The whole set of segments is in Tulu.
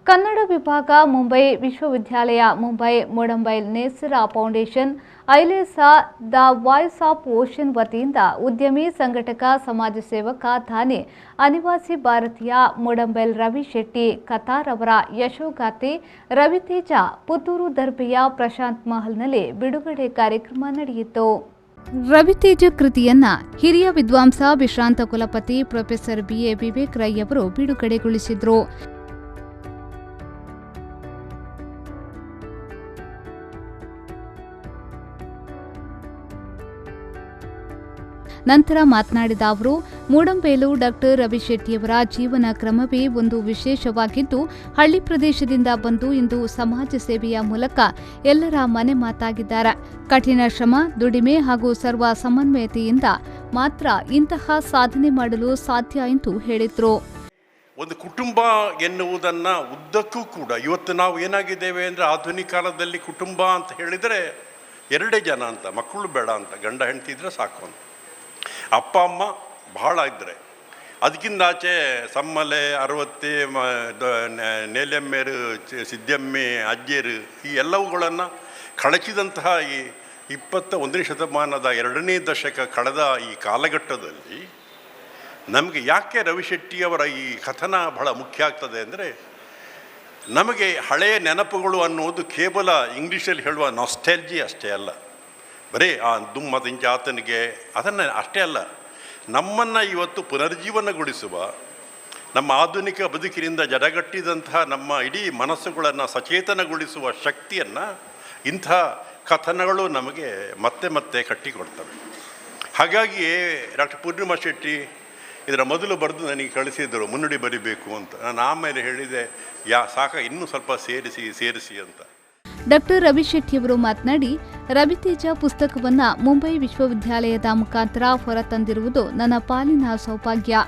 Kannada ವಿಭಾಗ, ಮುಂಬೈ ವಿಶ್ವವಿದ್ಯಾಲಯ, ಮುಂಬೈ, ಮೂಡಂಬೈಲ್ ನೇಸರ foundation, Ailesa the voice of ocean ವತಿಯಿಂದ ಉದ್ಯಮಿ, ಸಂಘಟಕ, ಸಮಾಜ ಸೇವಕ, ದಾನಿ, ಅನಿವಾಸಿ ಭಾರತೀಯ ಮೂಡಂಬೈಲ್ ರವಿ ಶೆಟ್ಟಿ ಕತಾರ್ ಅವರ ಯಶೋಗಾಥೆ ರವಿತೇಜ ಪುತ್ತೂರು ದರ್ಬೆಯ ಪ್ರಶಾಂತ್ ಮಹಲ್ನಲ್ಲಿ ಬಿಡುಗಡೆ ಕಾರ್ಯಕ್ರಮ ನಡೆಯಿತು. ರವಿತೇಜ ಕೃತಿಯನ್ನ ಹಿರಿಯ ವಿದ್ವಾಂಸ, ವಿಶ್ರಾಂತ ಕುಲಪತಿ professor BA Vivek Rai ಅವರು ಬಿಡುಗಡೆಗೊಳಿಸಿದರು. ನಂತರ ಮಾತನಾಡಿದ ಅವರು, ಮೂಡಂಬೇಲು ಡಾಕ್ಟರ್ ರವಿ ಶೆಟ್ಟಿಯವರ ಜೀವನ ಕ್ರಮವೇ ಒಂದು ವಿಶೇಷವಾಗಿದ್ದು, ಹಳ್ಳಿ ಪ್ರದೇಶದಿಂದ ಬಂದು ಇಂದು ಸಮಾಜ ಸೇವೆಯ ಮೂಲಕ ಎಲ್ಲರ ಮನೆ ಮಾತಾಗಿದ್ದಾರೆ. ಕಠಿಣ ಶ್ರಮ, ದುಡಿಮೆ ಹಾಗೂ ಸರ್ವ ಸಮನ್ವಯತೆಯಿಂದ ಮಾತ್ರ ಇಂತಹ ಸಾಧನೆ ಮಾಡಲು ಸಾಧ್ಯ ಎಂದು ಹೇಳಿದರು. ಒಂದು ಕುಟುಂಬ ಎನ್ನುವುದನ್ನು ಉದ್ದಕ್ಕೂ ಕೂಡ ಇವತ್ತು ನಾವು ಏನಾಗಿದ್ದೇವೆ ಅಂದರೆ, ಆಧುನಿಕ ಕಾಲದಲ್ಲಿ ಕುಟುಂಬ ಅಂತ ಹೇಳಿದರೆ ಎರಡೇ ಜನ ಅಂತ, ಮಕ್ಕಳು ಬೇಡ ಅಂತ, ಗಂಡ ಹೆಂಡತಿ ಇದ್ದರೆ ಸಾಕು ಅಂತ, ಅಪ್ಪ ಅಮ್ಮ ಬಹಳ ಇದ್ದರೆ. ಅದಕ್ಕಿಂತ ಆಚೆ ಸಮ್ಮಲೆ, ಅರವತ್ತಿ, ನೇಲೆಮ್ಮೇರು, ಸಿದ್ದಮ್ಮೆ, ಅಜ್ಜೇರು ಈ ಎಲ್ಲವುಗಳನ್ನು ಕಳಚಿದಂತಹ ಈ 21ನೇ ಶತಮಾನದ ಎರಡನೇ ದಶಕ ಕಳೆದ ಈ ಕಾಲಘಟ್ಟದಲ್ಲಿ ನಮಗೆ ಯಾಕೆ ರವಿಶೆಟ್ಟಿಯವರ ಈ ಕಥನ ಬಹಳ ಮುಖ್ಯ ಆಗ್ತದೆ ಅಂದರೆ, ನಮಗೆ ಹಳೆಯ ನೆನಪುಗಳು ಅನ್ನುವುದು ಕೇವಲ ಇಂಗ್ಲೀಷಲ್ಲಿ ಹೇಳುವ ನಾಸ್ಟಾಲ್ಜಿ ಅಷ್ಟೇ ಅಲ್ಲ, ಬರೀ ಆ ದುಮ್ಮದಿಂಚ ಆತನಿಗೆ ಅದನ್ನು ಅಷ್ಟೇ ಅಲ್ಲ, ನಮ್ಮನ್ನು ಇವತ್ತು ಪುನರ್ಜೀವನಗೊಳಿಸುವ, ನಮ್ಮ ಆಧುನಿಕ ಬದುಕಿನಿಂದ ಜಡಗಟ್ಟಿದಂತಹ ನಮ್ಮ ಇಡೀ ಮನಸ್ಸುಗಳನ್ನು ಸಚೇತನಗೊಳಿಸುವ ಶಕ್ತಿಯನ್ನು ಇಂಥ ಕಥನಗಳು ನಮಗೆ ಮತ್ತೆ ಮತ್ತೆ ಕಟ್ಟಿಕೊಡ್ತವೆ. ಹಾಗಾಗಿಯೇ ಡಾಕ್ಟರ್ ಪೂರ್ಣಿಮಾ ಶೆಟ್ಟಿ ಇದರ ಮೊದಲು ಬರೆದು ನನಗೆ ಕಳಿಸಿದರು, ಮುನ್ನುಡಿ ಬರಿಬೇಕು ಅಂತ. ನಾನು ಆಮೇಲೆ ಹೇಳಿದೆ, ಸಾಕ, ಇನ್ನೂ ಸ್ವಲ್ಪ ಸೇರಿಸಿ ಸೇರಿಸಿ ಅಂತ. ಡಾಕ್ಟರ್ ರವಿ ಶೆಟ್ಟಿಯವರು ಮಾತನಾಡಿ, ರವಿತೇಜ ಪುಸ್ತಕವನ್ನ ಮುಂಬೈ ವಿಶ್ವವಿದ್ಯಾಲಯದ ಮುಖಾಂತರ ಹೊರತಂದಿರುವುದು ನನ್ನ ಪಾಲಿನ ಸೌಭಾಗ್ಯ.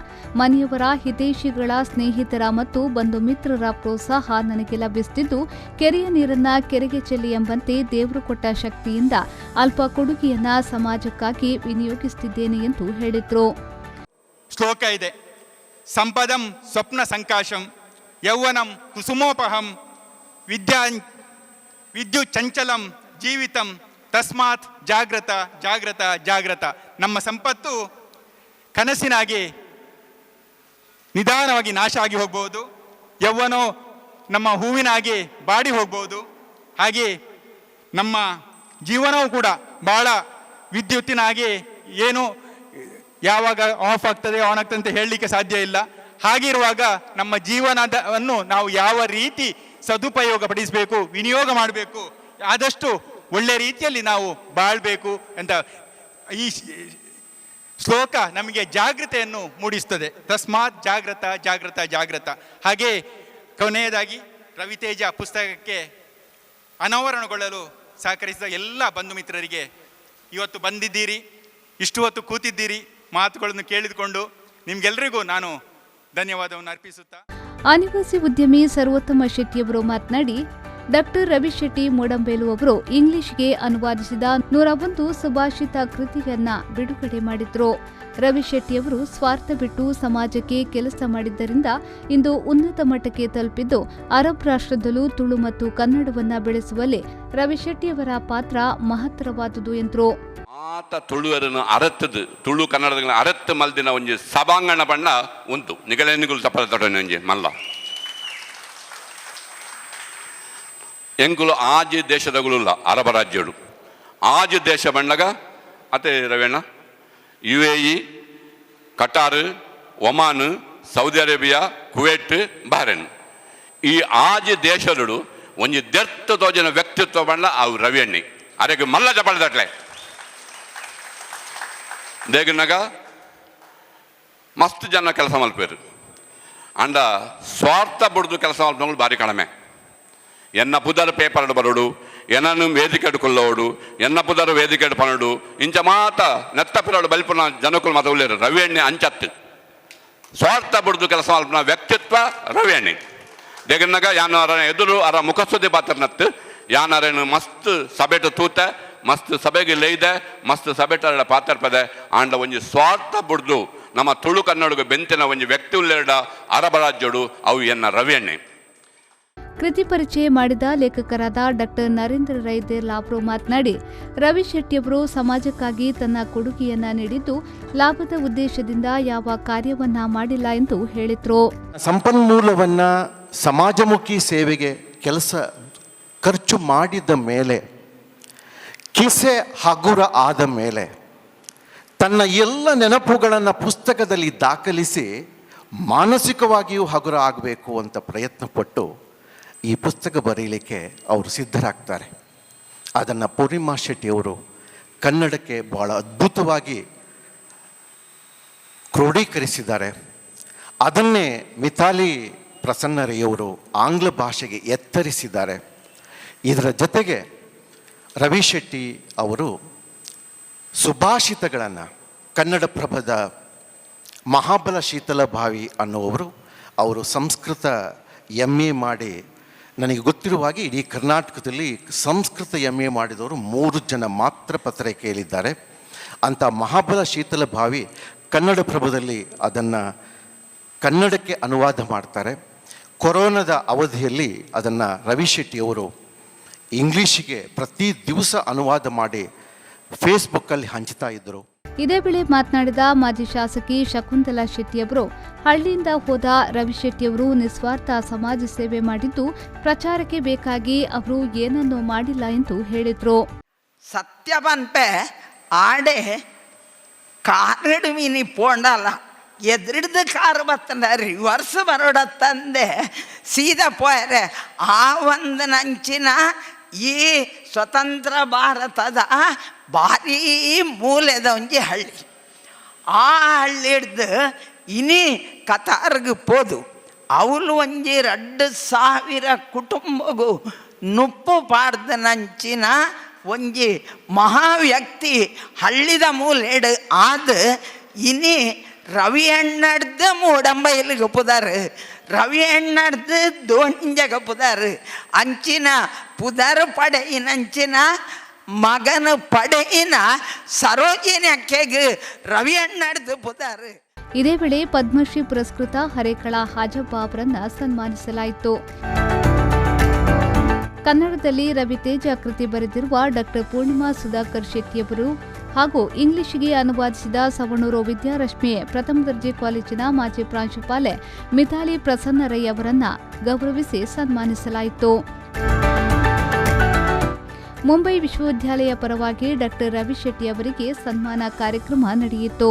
ಮನೆಯವರ, ಹಿತೈಷಿಗಳ, ಸ್ನೇಹಿತರ ಮತ್ತು ಬಂಧು ಮಿತ್ರರ ಪ್ರೋತ್ಸಾಹ ನನಗೆ ಲಭಿಸುತ್ತಿದ್ದು, ಕೆರೆಯ ನೀರನ್ನ ಕೆರೆಗೆ ಚೆಲ್ಲಿ ಎಂಬಂತೆ ದೇವರು ಕೊಟ್ಟ ಶಕ್ತಿಯಿಂದ ಅಲ್ಪ ಕೊಡುಗೆಯನ್ನ ಸಮಾಜಕ್ಕಾಗಿ ವಿನಿಯೋಗಿಸುತ್ತಿದ್ದೇನೆ ಎಂದು ಹೇಳಿದ್ರು. ಶ್ಲೋಕ ಇದೆ, ಸಂಪದಂ ಸ್ವಪ್ನ ಸಂಕಾಶಂ ಯೌವನಂ ಕುಸುಮೋಪಹಂ ವಿದ್ಯುತ್ ಚಂಚಲಂ ಜೀವಿತಂ ತಸ್ಮಾತ್ ಜಾಗ್ರತ ಜಾಗ್ರತ ಜಾಗ್ರತ. ನಮ್ಮ ಸಂಪತ್ತು ಕನಸಿನಾಗಿ ನಿಧಾನವಾಗಿ ನಾಶ ಆಗಿ ಹೋಗ್ಬೋದು, ಯೌವನೋ ನಮ್ಮ ಹೂವಿನಾಗಿ ಬಾಡಿ ಹೋಗ್ಬೋದು, ಹಾಗೆ ನಮ್ಮ ಜೀವನವೂ ಕೂಡ ಭಾಳ ವಿದ್ಯುತ್ತಿನಾಗಿ ಏನು ಯಾವಾಗ ಆಫ್ ಆಗ್ತದೆ ಆನ್ ಆಗ್ತದೆ ಅಂತ ಹೇಳಲಿಕ್ಕೆ ಸಾಧ್ಯ ಇಲ್ಲ. ಹಾಗಿರುವಾಗ ನಮ್ಮ ಜೀವನವನ್ನು ನಾವು ಯಾವ ರೀತಿ ಸದುಪಯೋಗ ಪಡಿಸಬೇಕು, ವಿನಿಯೋಗ ಮಾಡಬೇಕು, ಆದಷ್ಟು ಒಳ್ಳೆ ರೀತಿಯಲ್ಲಿ ನಾವು ಬಾಳಬೇಕು ಅಂತ ಈ ಶ್ಲೋಕ ನಮಗೆ ಜಾಗೃತೆಯನ್ನು ಮೂಡಿಸ್ತದೆ. ತಸ್ಮಾತ್ ಜಾಗ್ರತ ಜಾಗ್ರತ ಜಾಗ್ರತ. ಹಾಗೆ ಕೊನೆಯದಾಗಿ ರವಿತೇಜ ಪುಸ್ತಕಕ್ಕೆ ಅನಾವರಣಗೊಳ್ಳಲು ಸಹಕರಿಸಿದ ಎಲ್ಲ ಬಂಧು ಮಿತ್ರರಿಗೆ, ಇವತ್ತು ಬಂದಿದ್ದೀರಿ, ಇಷ್ಟು ಹೊತ್ತು ಕೂತಿದ್ದೀರಿ, ಮಾತುಗಳನ್ನು ಕೇಳಿದುಕೊಂಡು ನಿಮಗೆಲ್ಲರಿಗೂ ನಾನು ಧನ್ಯವಾದವನ್ನು ಅರ್ಪಿಸುತ್ತಾ. ಅನಿವಾಸಿ ಉದ್ಯಮಿ ಸರ್ವೋತ್ತಮ ಶೆಟ್ಟಿಯವರು ಮಾತನಾಡಿ, ಡಾಕ್ಟರ್ ರವಿ ಶೆಟ್ಟಿ ಮೂಡಂಬೇಲು ಅವರು ಇಂಗ್ಲಿಷ್ಗೆ ಅನುವಾದಿಸಿದ 101 ಸುಭಾಷಿತ ಕೃತಿಯನ್ನ ಬಿಡುಗಡೆ ಮಾಡಿದ್ರು. ರವಿ ಶೆಟ್ಟಿಯವರು ಸ್ವಾರ್ಥ ಬಿಟ್ಟು ಸಮಾಜಕ್ಕೆ ಕೆಲಸ ಮಾಡಿದ್ದರಿಂದ ಇಂದು ಉನ್ನತ ಮಟ್ಟಕ್ಕೆ ತಲುಪಿದ್ದು, ಅರಬ್ ರಾಷ್ಟ್ರದಲ್ಲೂ ತುಳು ಮತ್ತು ಕನ್ನಡವನ್ನ ಬೆಳೆಸುವಲ್ಲಿ ರವಿ ಶೆಟ್ಟಿಯವರ ಪಾತ್ರ ಮಹತ್ತರವಾದುದು ಎಂದರು. ಆತ ತುಳುವರನ್ನು ಅರತ್ತದು, ತುಳು ಕನ್ನಡದ ಅರತ್ತು ಮಲ್ದಿನ ಒಂಜಿ ಸಭಾಂಗಣ ಬಣ್ಣ ಉಂಟು. ನಿಗಲೆ ನಿಗುಲು ತಪ್ಪದ ತೊಡನೆ ಒಂಜಿ ಮಲ್ಲ ಎಂಕುಲು ಆಜಿ ದೇಶದಗುಲುಲ್ಲ ಅರಬ ರಾಜ್ಯಡು ಆಜಿ ದೇಶ ಬಣ್ಣಗ ಅತೆ ರವೇಣ U A E, Qatar, Oman, Saudi Arabia, Kuwait, Bahrain ಈ ಆಜಿ ದೇಶದಡು ಒಂಜಿ ದೆರ್ತ ತೋಜನ ವ್ಯಕ್ತಿತ್ವ ಬಣ್ಣ ಅವು ರವಿಯಣ್ಣಿ ಅರೆಗೆ ಮಲ್ಲ ಚಪಳದಟ್ಲೆ ದೇಗನಗ ಮಸ್ತ್ ಜನ ಕೆಲಸ ಮಲ್ಪೇರು ಅಂಡ ಸ್ವಾರ್ಥ ಬುಡ್ದು ಕೆಲಸ ಮಲ್ಪನಗಳು ಭಾರಿ ಕಡಿಮೆ. ಎನ್ನ ಪುದರ್ ಪೇಪರ್ಡ್ ಬರೋಡು, ಎನ್ನನು ವೇದಿಕೆಡ್ ಕೊಲ್ಲೋಡು, ಎನ್ನ ಪುದರ್ ವೇದಿಕೆಡ್ ಪನಡು, ಇಂಚ ಮಾತ ನೆತ್ತ ಪಿರಡು ಬಲ್ಪುನ ಜನಕುಲು ಮಾತ ಉಳ್ಳೇರು. ರವಿಯಣ್ಣೆ ಅಂಚತ್ತು ಸ್ವಾರ್ಥ ಬುಡ್ದು ಕೆಲಸ ಮಲ್ಪುನ ವ್ಯಕ್ತಿತ್ವ ರವಿಯಣ್ಣೆ. ದೇಗನಗ ಯಾನು ಅರ ಎದುರು ಅರ ಮುಖಸ್ತುತಿ ಪಾತ್ರನತ್ತು ಯಾನರೇನು ಮಸ್ತ್ ಸಭೆಟ್ ತೂತ, ಮಸ್ತ್ ಸಭೆಗೆ ಲೈದೆ, ಮಸ್ತ್ ಸಭೆಟ್ ಅರಡ ಪಾತ್ರಪದೆ. ಆಂಡ ಒಂಜಿ ಸ್ವಾರ್ಥ ಬುಡ್ದು ನಮ್ಮ ತುಳು ಕನ್ನಡಗ ಬೆಂತಿನ ಒಂಜಿ ವ್ಯಕ್ತಿ ಉಲ್ಲೆರಡ ಅರಬ ರಾಜ್ಯಡು ಅವು ಎನ್ನ ರವಿಯಣ್ಣೆ. ಕೃತಿ ಪರಿಚಯ ಮಾಡಿದ ಲೇಖಕರಾದ ಡಾಕ್ಟರ್ ನರೇಂದ್ರ ರೈ ದೇರ್ಲಾಬ್ರು ಮಾತನಾಡಿ, ರವಿ ಶೆಟ್ಟಿಯವರು ಸಮಾಜಕ್ಕಾಗಿ ತನ್ನ ಕೊಡುಗೆಯನ್ನ ನೀಡಿದ್ದು ಲಾಭದ ಉದ್ದೇಶದಿಂದ ಯಾವ ಕಾರ್ಯವನ್ನ ಮಾಡಿಲ್ಲ ಎಂದು ಹೇಳಿದರು. ಸಂಪನ್ಮೂಲವನ್ನು ಸಮಾಜಮುಖಿ ಸೇವೆಗೆ ಕೆಲಸ ಖರ್ಚು ಮಾಡಿದ ಮೇಲೆ, ಕಿಸೆ ಹಗುರ ಆದ ಮೇಲೆ ತನ್ನ ಎಲ್ಲ ನೆನಪುಗಳನ್ನು ಪುಸ್ತಕದಲ್ಲಿ ದಾಖಲಿಸಿ ಮಾನಸಿಕವಾಗಿಯೂ ಹಗುರ ಆಗಬೇಕು ಅಂತ ಪ್ರಯತ್ನಪಟ್ಟು ಈ ಪುಸ್ತಕ ಬರೀಲಿಕ್ಕೆ ಅವರು ಸಿದ್ಧರಾಗ್ತಾರೆ. ಅದನ್ನು ಪೂರ್ಣಿಮಾ ಶೆಟ್ಟಿಯವರು ಕನ್ನಡಕ್ಕೆ ಭಾಳ ಅದ್ಭುತವಾಗಿ ಕ್ರೋಢೀಕರಿಸಿದ್ದಾರೆ. ಅದನ್ನೇ ಮಿಥಾಲಿ ಪ್ರಸನ್ನರೆಯವರು ಆಂಗ್ಲ ಭಾಷೆಗೆ ಎತ್ತರಿಸಿದ್ದಾರೆ. ಇದರ ಜೊತೆಗೆ ರವಿ ಶೆಟ್ಟಿ ಅವರು ಸುಭಾಷಿತಗಳನ್ನು ಕನ್ನಡಪ್ರಭದ ಮಹಾಬಲ ಶೀತಲಭಾವಿ ಅನ್ನುವರು, ಅವರು ಸಂಸ್ಕೃತ ಎಮ್ ಎ ಮಾಡಿ, ನನಗೆ ಗೊತ್ತಿರುವ ಹಾಗೆ ಇಡೀ ಕರ್ನಾಟಕದಲ್ಲಿ ಸಂಸ್ಕೃತ ಎಮ್ ಎ ಮಾಡಿದವರು 3 ಜನ ಮಾತ್ರ ಪತ್ರಿಕೆಯಲ್ಲಿದ್ದಾರೆ. ಅಂಥ ಮಹಾಬಲ ಶೀತಲಭಾವಿ ಕನ್ನಡಪ್ರಭದಲ್ಲಿ ಅದನ್ನು ಕನ್ನಡಕ್ಕೆ ಅನುವಾದ ಮಾಡ್ತಾರೆ. ಕೊರೋನಾದ ಅವಧಿಯಲ್ಲಿ ಅದನ್ನು ರವಿ ಶೆಟ್ಟಿಯವರು ಇಂಗ್ಲೀಷಿಗೆ ಪ್ರತಿ ದಿವಸ ಅನುವಾದ ಮಾಡಿ ಫೇಸ್ಬುಕ್ಕಲ್ಲಿ ಹಂಚ್ತಾ ಇದ್ದರು. ಇದೇ ವೇಳೆ ಮಾತನಾಡಿದ ಮಾಜಿ ಶಾಸಕಿ ಶಕುಂತಲಾ ಶೆಟ್ಟಿಯವರು, ಹಳ್ಳಿಯಿಂದ ಹೋದ ರವಿ ಶೆಟ್ಟಿಯವರು ನಿಸ್ವಾರ್ಥ ಸಮಾಜ ಸೇವೆ ಮಾಡಿದ್ದು ಪ್ರಚಾರಕ್ಕೆ ಬೇಕಾಗಿ ಅವರು ಏನನ್ನೂ ಮಾಡಿಲ್ಲ ಎಂದು ಹೇಳಿದರು. ಸತ್ಯ ಪನ್ಪೆ ಆಡೆ ಕಾರಡು ಮೀನಿ ಪೋಂಡಲ್ಲ ಎದುರಿಡ್ದು ಕಾರು ಬತ್ತಂಡ ರಿವರ್ಸ್ ಬರೋಡ ತಂದೆ ಸೀದಾ ಪೋಯರೆ. ಆ ಒಂದು ನಂಚಿನ ಈ ಸ್ವತಂತ್ರ ಭಾರತದ ಭಾರೀ ಮೂಲೆದ ಒಂಜಿ ಹಳ್ಳಿ. ಆ ಹಳ್ಳಿ ಹಿಡ್ದು ಇನಿ ಕತಾರ್ಗೆ ಪೋದು ಅವಳು ಒಂಜಿ 2000 ಕುಟುಂಬಗೂ ನುಪ್ಪು ಪಾಡ್ದ ನಂಚಿನ ಒಂಜಿ ಮಹಾ ವ್ಯಕ್ತಿ ಹಳ್ಳಿದ ಮೂಲೆಡು ಆದ ಇನಿ ರವಿ ಅಣ್ಣಡ್ದು ಮೂಡಂಬೈಲಿಗೆ ಪುದಾರು, ರವಿ ಅಣ್ಣಡ್ದು ದೋಂಜಗ ಪುದಾರು, ಅಂಚಿನ ಪುದರ್ ಪಡೆಯಿನಂಚಿನ ಮಗನ ಪಡೆಯಿನ ಸರೋಜಿನಿ ಅಕ್ಕೆಗೆ ರವಿ ಅಣ್ಣಡ್ದು ಪುದಾರು. ಇದೇ ವೇಳೆ ಪದ್ಮಶ್ರೀ ಪುರಸ್ಕೃತ ಹರೇಕಳ ಹಾಜಬ್ಬ ಅವರನ್ನ ಸನ್ಮಾನಿಸಲಾಯಿತು. ಕನ್ನಡದಲ್ಲಿ ರವಿತೇಜ ಕೃತಿ ಬರೆದಿರುವ ಡಾಕ್ಟರ್ ಪೂರ್ಣಿಮಾ ಸುಧಾಕರ್ ಶೆಟ್ಟಿಯವರು ಹಾಗೂ ಇಂಗ್ಲಿಷ್ಗೆ ಅನುವಾದಿಸಿದ ಸವಣೂರು ವಿದ್ಯಾರಶ್ಮಿ ಪ್ರಥಮ ದರ್ಜೆ ಕಾಲೇಜಿನ ಮಾಜಿ ಪ್ರಾಂಶುಪಾಲೆ ಮಿಥಾಲಿ ಪ್ರಸನ್ನ ರೈ ಅವರನ್ನ ಗೌರವಿಸಿ ಸನ್ಮಾನಿಸಲಾಯಿತು. ಮುಂಬೈ ವಿಶ್ವವಿದ್ಯಾಲಯ ಪರವಾಗಿ ಡಾಕ್ಟರ್ ರವಿ ಶೆಟ್ಟಿ ಅವರಿಗೆ ಸನ್ಮಾನ ಕಾರ್ಯಕ್ರಮ ನಡೆಯಿತು.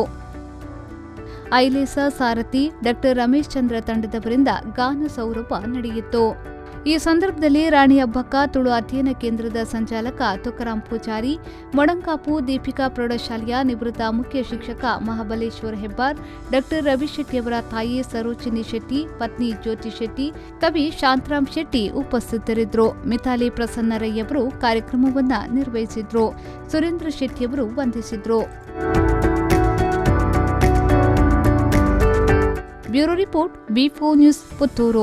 ಐಲೇಸಾ ಸಾರಥಿ, ಡಾಕ್ಟರ್ ರಮೇಶ್ ಚಂದ್ರ ತಂಡದವರಿಂದ ಗಾನ ಸೌರಭ ನಡೆಯಿತು. ಈ ಸಂದರ್ಭದಲ್ಲಿ ರಾಣಿ ಅಬ್ಬಕ್ಕ ತುಳು ಅಧ್ಯಯನ ಕೇಂದ್ರದ ಸಂಚಾಲಕ ತುಕಾರಾಂ ಪೂಜಾರಿ, ಮೊಡಂಕಾಪು ದೀಪಿಕಾ ಪ್ರೌಢಶಾಲೆಯ ನಿವೃತ್ತ ಮುಖ್ಯ ಶಿಕ್ಷಕ ಮಹಾಬಲೇಶ್ವರ ಹೆಬ್ಬಾರ್, ಡಾಕ್ಟರ್ ರವಿ ಶೆಟ್ಟಿಯವರ ತಾಯಿ ಸರೋಜಿನಿ ಶೆಟ್ಟಿ, ಪತ್ನಿ ಜ್ಯೋತಿ ಶೆಟ್ಟಿ, ಕವಿ ಶಾಂತರಾಮ್ ಶೆಟ್ಟಿ ಉಪಸ್ಥಿತರಿದ್ದರು. ಮಿಥಾಲಿ ಪ್ರಸನ್ನರಯ್ಯವರು ಕಾರ್ಯಕ್ರಮವನ್ನು ನಿರ್ವಹಿಸಿದ್ರು. ಸುರೇಂದ್ರ ಶೆಟ್ಟಿಯವರು ವಂದಿಸಿದ್ರು. Bureau report, B4 news, Puttur.